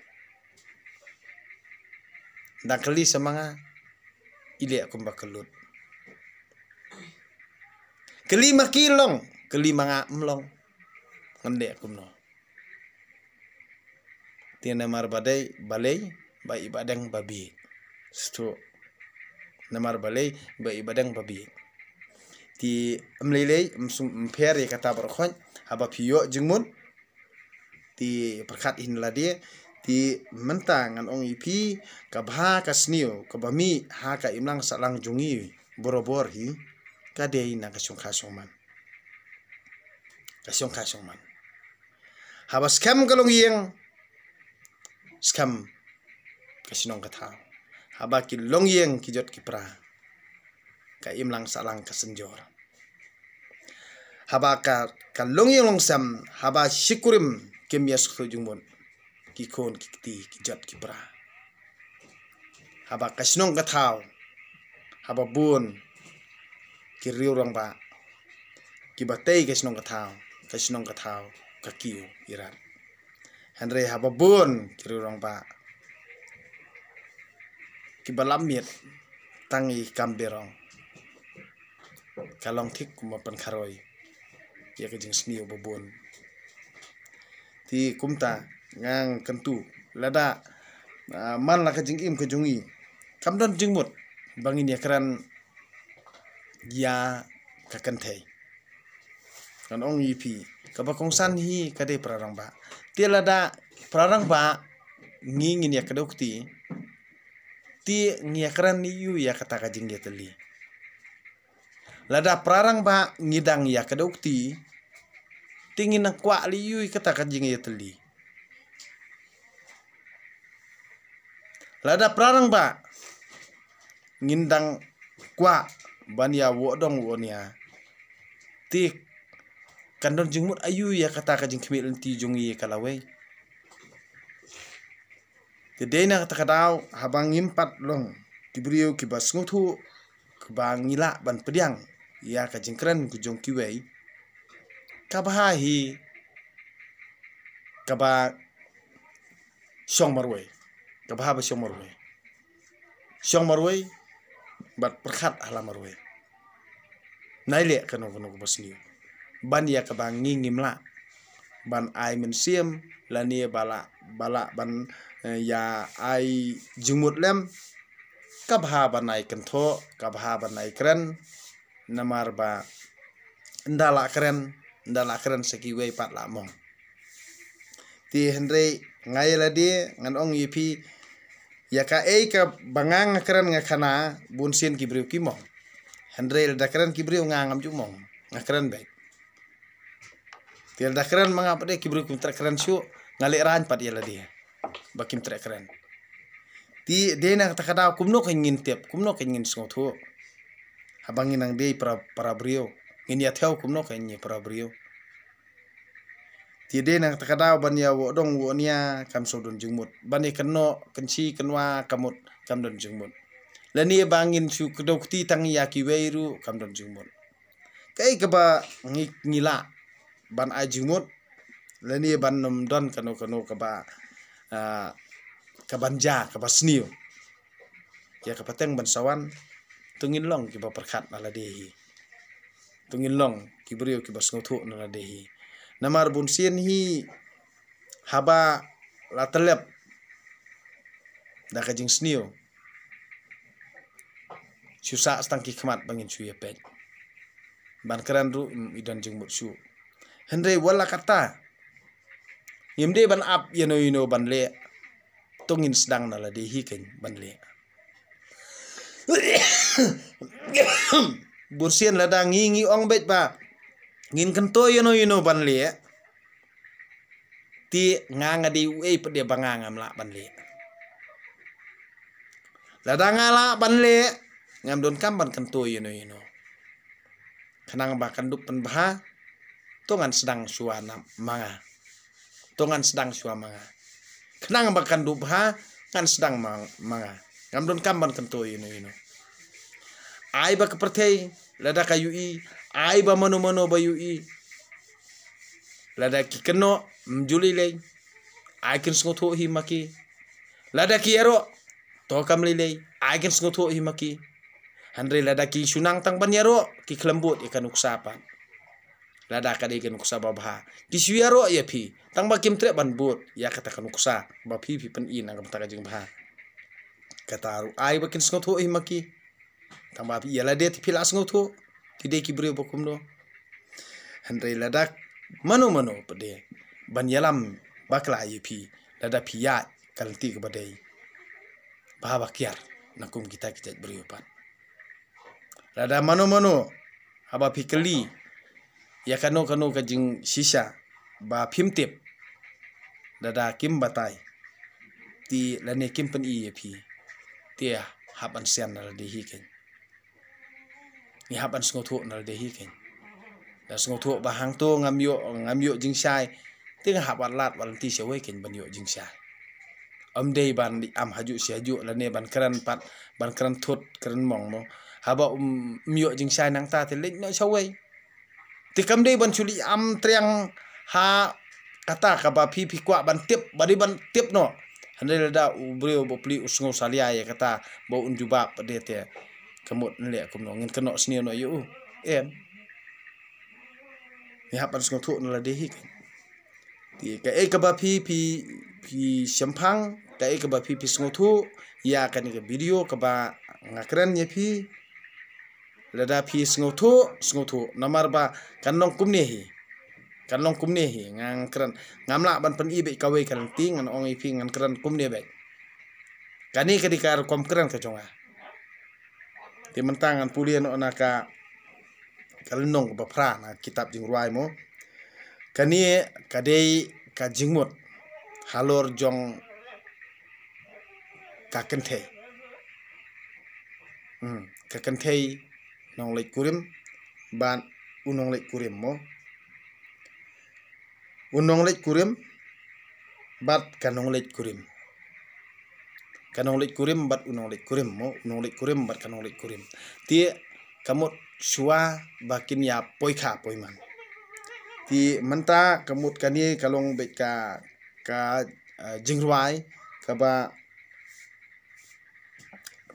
dang kylli sa ma nga, i leh kumba ka lut. Kylli ma ki long, kylli ma nga ym long. Ngan leh kumno? Te namar ba dei balei ba i Bahdeng ba bieit. Sdang namar balei ba i Bahdeng ba bieit. Te ym lei lei, ym sum, ym pher ïa kata baroh khoit, haba phi ïoh jingmut, te pyrkhat hi na lade. Te mynta ngan ong ïa phi, ka bha ka sniew kaba mih ha ka imlang sahlang jong ngi borabor hi, ka dei na ka shongkha shongman. Ka shongkha shongman. Haba skhem ka longïing, skhem ka shnong ka thaw. Haba ki longïing ki jot ki pra, ka imlang sahlang ka synjor. Haba ka, ka longïing longsem, haba shi kurim kim ïa sngewthuh jingmut, ki khun ki kti ki jot ki pra. Haba ka shnong ka thaw, haba bun ki riew rangbah kiba tei ka shnong ka thaw, ka shnong ka thaw ka kiew irat. Hynrei haba bun ki riew rangbah kiba lam miet tang ïa ki kam berong, ka long thik kumba pynkharoi ïa ka jingsniew ba bun. Te kumta nga kyntu, lada, ah, man la ka jingim ka jong ngi, kam don jingmut ba ngin ïakren ïa ka kynthei. Ngan ong ïa phi, kaba kongsan hi ka dei para rangbah. Te lada para rangbah ngi ngin ïa kdew kti, te ngi ïakren ïa u ïa kata ka jingïatylli. Lada para rangbah ngi dang ïa kdew kti, te ngin nang kwah leh ïa u ïa kata ka jingïatylli. Lada para rangbah ngin dang kwah ban ïa woh dong woh nia, te kan don jingmut aïu ïa kata ka jingkhmih lynti jong ngi ka lawei. Te dei na kata ka daw, haba ngim pat long ki briew kiba sngewthuh, kiba ngi lah ban pdiang ïa ka jingkren ka jong kiwei, kaba ha hi kaba shong marwei. Kaba ha ba shong marwei. Shong marwei bad pyrkhat ha la marwei. Nai leh kano kano kaba sniew ban ïa kaba ngi ngim lah ban ai mynsiem lane ba lah, ba lah ban, eh, ïa ai jingmut lem. Kaba ha ban ai kynthoh, kaba ha ban ai kren. Namar ba ynda lah kren, ynda lah kren sa kiwei pat lah mong. Te hynrei nga ïa lade ngan ong ïa phi, ïa kaei kaba nga nga kren nga khana, bunsien ki briew ki mong. Hynrei lada kren ki briew nga ngam ju mong, nga kren beit. Te lada kren ma nga pat de ki briew kim treh kren shuh, nga lehraiñ pat ïa lade ba kim treh kren. Te dei na kata ka daw kumno kan ngin tip, kumno kan ngin sngewthuh. Haba ngin nang dei para, para briew, ngin ïa thew kumno kan ïa para briew. Te dei na kata ka daw ban ïa woh dong woh nia kam shu don jingmut. Ban ïa kynnoh kynshi kynwa ka mut kam don jingmut. Lane ba ngin shu kdew kti tang ïa kiwei ruh kam don jingmut. Kaei kaba ngi, ngi lah ban ai jingmut lane ban ym don kano kano kaba, ah, kaban ja, kaba sniew ïa ka pateng ban sa wan, to ngin long kiba pyrkhat na lade hi. To ngin long ki briew kiba sngewthuh na lade hi. Namar bunsien hi haba la tyllep da ka jingsniew, shu sah tang ki khmat ba ngin shu ïa peit. Ban kren ruh, mm, i don jingmut shuh. Hynrei wat la katta, ngim dei ban ap ïano ïano ban leh. To ngin sdang na lade hi kan ban leh. Bunsien lada ngi ngi ong beit ba ngin kyntu ïano ïano ban leh, te nga nga dei uei pat de ba nga ngam lah ban leh. Lada nga lah ban leh, ngam donkam ban kyntu ïano ïano. Khnang ba kan dup pynbha, to ngan sdang shuwa na ma nga. To ngan sdang shuwa ma nga. Khnang ba kan dup bha, ngan sdang ma, ma nga. Ngam donkam ban kyntu ïano ïano. Ai ba ka pyrthei lada ka ïohi, ai ba mano mano ba ïohi. Lada ki kynnoh, ym ju lei lei. ai kin sngewthuh hi ma ki. Lada ki ïaroh, to kam lei lei, ai kin sngewthuh hi ma ki. Hynrei lada ki shu nang tang ban ïaroh, ki khlem bud ïa ka nuksa pat. Lada ka dei ka nuksa babha, ki shu ïaroh ïa phi, tang ba kim treh ban bud ïa kata ka nuksa ba phi phi pyni na ka bynta ka jingbha. Kata ruh ai ba kin sngewthuh hi ma ki. Tang ba phi ïa lade te phi la sngewthuh, ki dei ki briew ba kumno. Hynrei lada mano mano pat de ban ïalam bakla ïa phi, lada phi ïaid ka lynti kaba dei, ba haba kiar na kum kita ki jait briew pat. Lada mano mano haba phi kylli ïa kano kano ka jingshisha ba phim tip, lada kim batai, te lane kim pyni ïa phi, te hap ban sian na lade hi kein. Ngi hap ban sngewthuh na lade hi kein. Da sngewthuh ba hangto ngam ïoh, ngam ïoh jingshai, te nga hap ban lad ban lynti shawei kein ban ïoh jingshai. Ym dei ban leit am hajuh shi hajuh lane ban kren pat, ban kren thut kren mong mo. Haba um, um ïoh jingshai nangta te leit noh shawei. Te kam dei ban shu leit am triang ha kata kaba phi phi kwah ban tip, ba dei ban tip noh. Hynrei lada u briew ba pli u sngew salia ïa kata, ba un jubab pat de te, ka mut nleh kumno, ngin kynnoh sniew noh ïa u. Em. Ngi hap ban sngewthuh na lade hi kein. Te kaei kaba phi phi phi shemphang, kaei kaba phi phi sngewthuh ïa kane ka video kaba nga kren ïa phi. Lada phi sngewthuh, sngewthuh. Namar ba kan long kumne hi. Kan long kumne hi, ngan kren. Ngam lah ban pyni beit kawei ka lynti, ngan ong ïa phi ngan kren kumne beit. Kane ka dei ka rukom kren ka jong nga. Te mynta ngan pule noh na ka, ka lynnong kaba phra na kitab Jingrwai mo. Kane ka dei ka jingmut halor jong ka kynthei. Hmm, ka kynthei nongleit kurim bad u nongleit kurim mo. U nongleit kurim bad ka nongleit kurim. Ka nongleit kurim bad u nongleit kurim mo, u nongleit kurim bad ka nongleit kurim. Te ka mut shuwa ba kin ïa poi kha poi man. Te mynta ka mut kane ka long beit ka, ka, eh, jingrwai kaba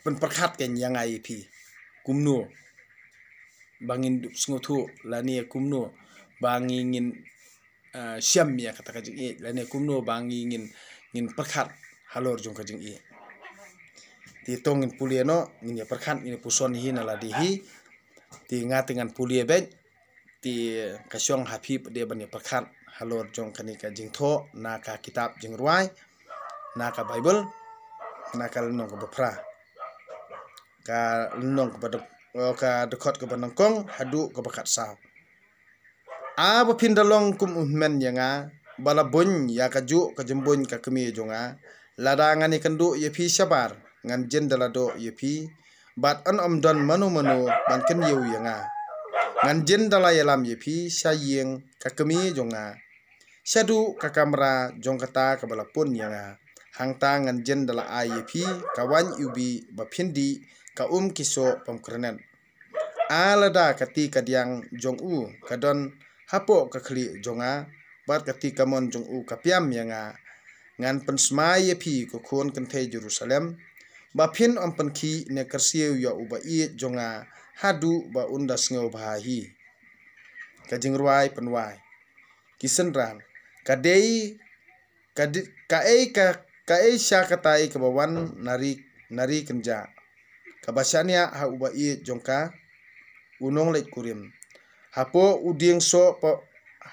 pynpyrkhat kein ïa nga ïa phi. Kumno ba ngin dup sngewthuh lane kumno ba ngi ngin, eh, shem ïa kata ka jingïeit lane kumno ba ngi ngin, ngin pyrkhat halor jong ka jingïeit. Te to ngin pule noh, ngin ïa pyrkhat, ngin ïa puson hi na lade hi. Te nga te ngan pule beit. Te ka shong ha phi pat de ban ïa pyrkhat halor jong kane ka jingthoh na ka kitab Jingrwai, na ka Baibl, na ka lynnong kaba phra, ka lynnong kaba dep-, oh, ka dkhot kaba nyngkong haduh kaba khatsaw. A ba phin da long kum u hynmen ïa nga, ba la buiñ ïa kajuh ka jingbuiñ ka kmie jong nga, lada ngan ïakynduh ïa phi shabar, ngan jin da la doh ïa phi, bad yn ym don mano mano ban kyniew ïa nga. Ngan jin da la ïalam ïa phi sha ïing ka kmie jong nga, shaduh ka kamra jong kata kaba la pun ïa nga. Hangta ngan jin da la ai ïa phi ka waiñ iwbih ba phin dih, ka um ki soh pom kyrnet. A lada ka ti ka diang jong u ka don hapoh ka khlieh jong nga, bad ka ti kamon jong u ka piam ïa nga, ngan pynsmai ïa phi, ko khun kynthei Jerusalem, ba phin ym pynkhih ne kyrsiew ïa u ba ïeit jong nga haduh ba un da sngewbha hi. Ka jingrwai pynwai. Ki synran, ka dei ka di-, kaei ka, kaei sha katai kaba wan na ri, na ri kynjah, kaba shaniah ha u ba ïeit jong ka, u nongleit kurim. Hapoh u dieng soh pho-,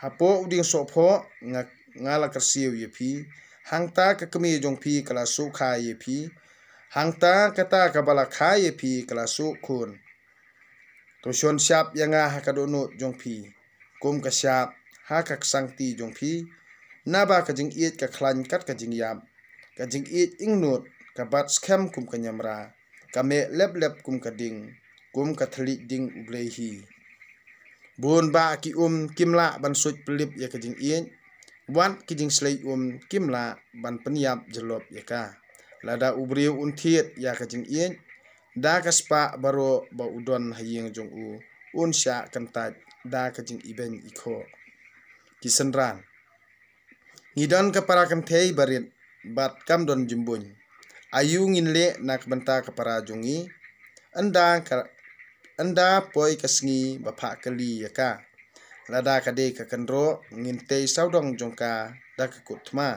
hapoh u dieng soh phoh nga, nga la kyrsiew ïa phi. Hangta ka kmie jong phi ka la suh kha ïa phi. Hangta kata kaba la kha ïa phi ka la suh khun. To shon shap ïa nga ha ka dohnud jong phi, kum ka shap ha ka ksangti jong phi. Naba ka jingïeit ka khlaiñ kat ka jingïap, ka jingïeit ingnud ka bat skhem kum ka ñiamra, ka meh lep lep kum ka ding, kum ka thylliej ding U Blei hi. Bun bah ki um kim lah ban suid pyllip ïa ka jingïeit, wat ki jingslei um kim lah ban pynïap jyllop ïa ka. Lada u briew un thied ïa ka jingïeit, da ka spah baroh ba u don ha ïing jong u, un shah kyntait da ka jingibeiñ ikhoh. Ki synran, Ngi don ka para kynthei barit bad kam don jymbuin. Aïu ngin leh na ka bynta ka para jong ngi? Ynda ka, ynda poi ka sngi ba phah kali ïa ka. Lada ka dei ka kynroh, ngin tei sawdong jong ka da ka kut thma,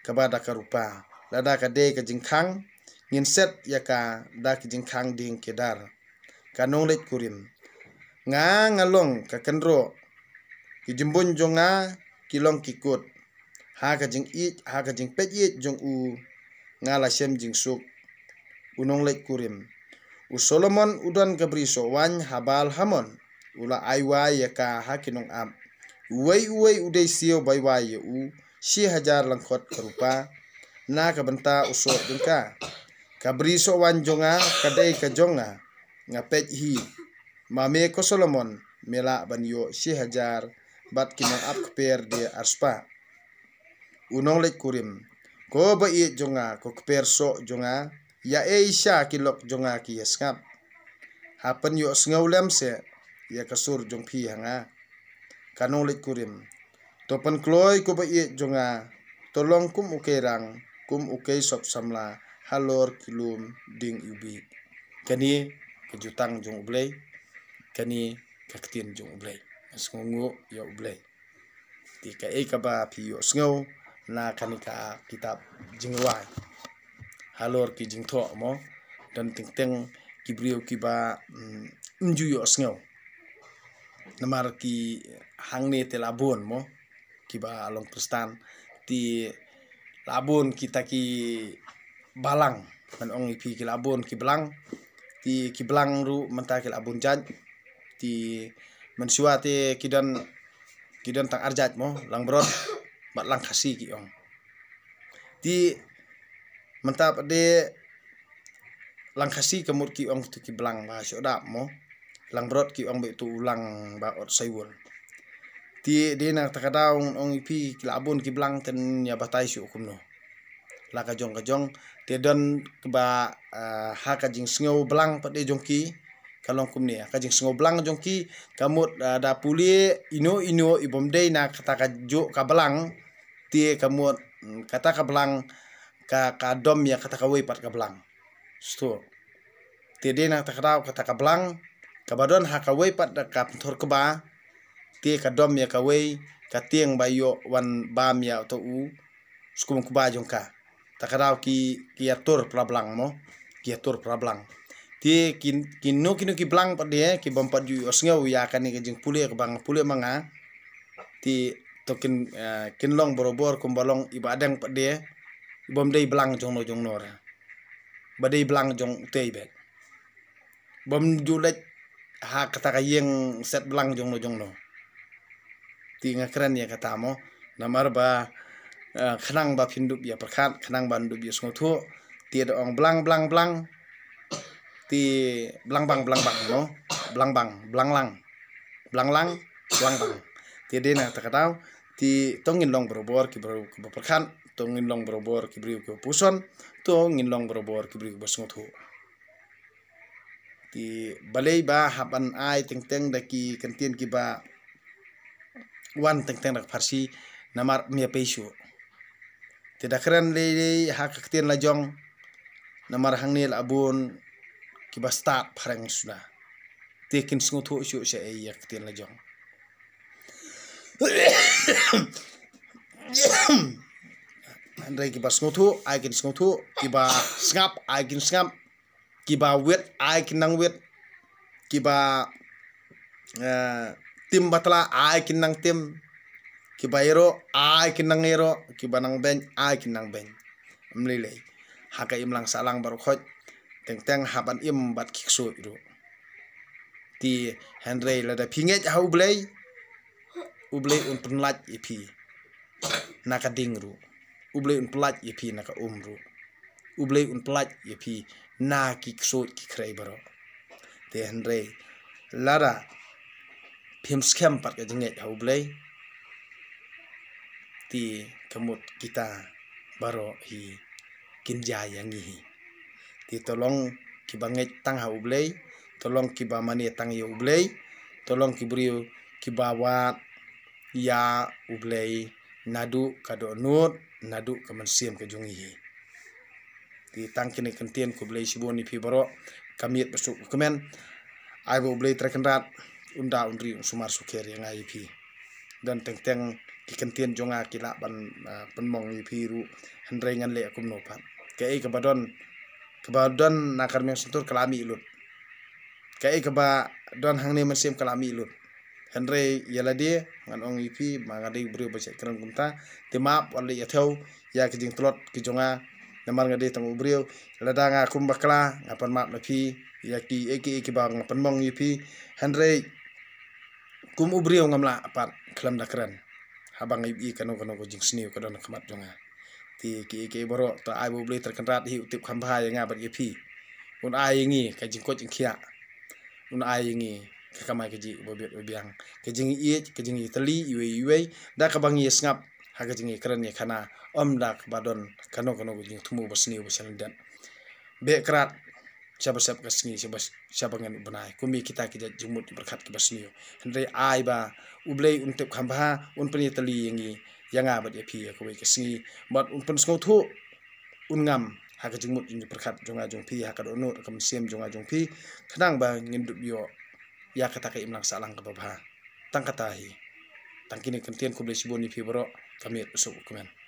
kaba da ka rupa. Lada ka dei ka jingkhang, ngin set ïa ka da ka jingkhang dieng kedar. Ka nongleit kurim. Nga nga long ka kynroh, ki jymbuin jong nga ki long ki kut. Ha ka jingïeit, ha ka jingpeit ïeit jong u, nga la shem jingsuk. U nongleit kurim. U Solomon u don ka bri sohwaiñ ha Baal Hamon. U la ai wai ïa ka ha ki nongap. Uwei uwei u dei siew bai wai ïa u, shi hajar lyngkhot ka rupa, na ka bynta u soh jong ka. Ka bri sohwaiñ jong nga ka dei ka jong nga. Nga peit hi, ma me ko Solomon, me lah ban ïoh shi hajar bad ki nongap kper de arspah. U nongleit kurim. Ko ba ïeit jong nga, ko kper soh jong nga, ïa ei sha ki lok jong nga ki ïa sngap. Ha pynïohsngew lem seh ïa ka sur jong phi ha nga. Ka nongleit kurim. To pynkloi ko ba ïeit jong nga, to long kum u keirang, kum u keisop samla halor ki lum dieng iwbih. Kane ka jutang jong U Blei. Kane ka ktien jong U Blei. Sngewnguh ïa U Blei. Te kaei kaba phi ïohsngew na kane ka kitab Jingrwai halor ki jingthoh mo, don teng teng ki briew kiba, mm, ym ju ïohsngew. Namar ki hangne te la bun mo, kiba long Khristan, te la bun kita ki balang, ngan ong ïa phi ki la bun ki blang, te ki blang ruh mynta ki la bun jait, te mynshuwa te ki don, ki don tang ar jait mo, Langbrot bad Langkhasi ki ong. Te mynta pat de Langkhasi ka mut ki ong tu ki blang ba shu dap mo. Langbrot ki ong ba tu u lang ba ot saiwul. Te de na ta ka daw ong ïa phi ki la bun ki blang, ten ïa batai shu kumno. La ka jong ka jong, te don ba, ah, ha ka jingsngew blang pat de jong ki ka long kumne. Ka jingsngew blang jong ki ka mut, ah, da pule ino ino i bym dei na kata ka juk ka blang, te ka mut, mm, kata ka blang ka, ka dom ïa kata kawei pat ka blang. Sto. Te de na kata ka daw kata ka blang kaba don ha kawei pat da ka pynthor kba, te ka dom ïa kawei, ka tieng ba ïoh wan bam ïa uto u skum kba jong ka. Ta ka daw ki, ki ïatur para blang mo, ki ïatur para blang. Te kin, kino kino ki blang pat de ki bym pat ju ïohsngew ïa kane ka jingpule kaba nga pule ma nga. Te to kin, eh, kin long barabor kumba long i Bahdeng pat de, i bym dei blang jong no jong no ra, ba dei blang jong utei beit. Bym ju leit ha kata ka ïing set blang jong no jong no. Te nga kren ïa kata mo, namar ba, eh, khnang ba phin dup ïa pyrkhat, khnang ban dup ïa sngewthuh. Te da ong blang blang blang, te blang bang blang bang mo, blang bang blang lang, blang lang blang bang. Te de na ta ka daw, te to ngin long barabor ki briew kiba pyrkhat, to ngin long barabor ki briew kiba puson, to ngin long barabor ki briew kiba sngewthuh. Te balei ba hap ban ai teng teng da ki kyntien kiba wan teng teng da ka pharshi, namar ym ïa pei shuh. Te da kren lei lei ha ka ktien la jong, namar hangne la bun kiba stad phareng suda. Te kin sngewthuh shuh sha ei ïa ka ktien la jong. Hynrei kiba sngewthuh ai kin sngewthuh, kiba sngap ai kin sngap, kiba wit ai kin nang wit, kiba, eh, tim batla ai kin nang tim, kiba ïaroh ai kin nang ïaroh, kiba nang beiñ ai kin nang beiñ. Ym lei lei. Ha ka imlang sahlang baroh khoit, teng teng hap ban im bad ki ksuid ruh. Te hynrei lada phi ngeit ha U Blei, U Blei un pynlait ïa phi na ka ding ruh. U Blei un pynlait ïa phi na ka um ruh. U Blei un pynlait ïa phi na ki ksuid ki khrei baroh. Te hynrei lada phim skhem pat ka jingngeit ha U Blei, te ka mut kita baroh hi kin jia ïa ngi hi. Te to long kiba ngeit tang ha U Blei, to long kiba mane tang ïa U Blei, to long ki briew kiba wad ïa U Blei naduh ka dohnud, naduh ka mynsiem ka jong ngi hi. Te tang kine ki kyntien, khublei shibun ïa phi baroh, ka miet ba suk kmen. Ai ba U Blei Trai Kynrad un da un ri un sumar sukher ïa nga ïa phi. Don teng teng ki kyntien jong nga ki lah ban, ah, pynmong ïa phi ruh, hynrei ngan leh kumno pat. Kaei kaba don, kaba don na ka rmiang shyntur ka la mih lut. Kaei kaba don hangne mynsiem ka la mih lut. Hynrei ïa lade ngan ong ïa phi ba nga dei u briew ba shait kren kumta. Te map wat leh ïa thew ïa ki jingtlot ki jong nga. Namar nga dei tang u briew. Lada nga kum bakla, nga pan map na phi ïa kiei kiei kiba nga pynmong ïa phi. Hynrei kum u briew ngam lah pat khlem da kren haba nga ïohi kano kano ka jingsniew ka don ha khmat jong nga. Te kiei kiei baroh, to ai ba U Blei Trai Kynrad hi u tip kham bha ïa nga bad ïa phi. Un ai ïa ngi ka jingkoit jingkhiah. Un ai ïa ngi ka kamai kajih ba biang, ka jingïeit, ka jingïatylli iwei iwei, da kaba ngi ïasngap ha ka jingïakren ïakhana, ym da kaba don kano kano ka jingthmu ba sniew ba shalyndet. Beh krad shaba sep ka sngi, shaba, shaba ngan u bnai, kum ïa kita ki jait jingmut jingpyrkhat kiba sniew. Hynrei ai ba U Blei un tip kham bha, un pynïatylli ïa ngi, ïa nga bad ïa phi ïa kawei ka sngi, bad un pynsngewthuh, un ngam ha ka jingmut jingpyrkhat jong nga jong phi, ha ka dohnud ka mynsiem jong nga jong phi, khnang ba ngin dup ïoh ïa kata ka imlang sahlang kaba bha. Tang kata hi. Tang kine ki kyntien, khublei shibun ïa phi baroh, ka miet ba suk kmen.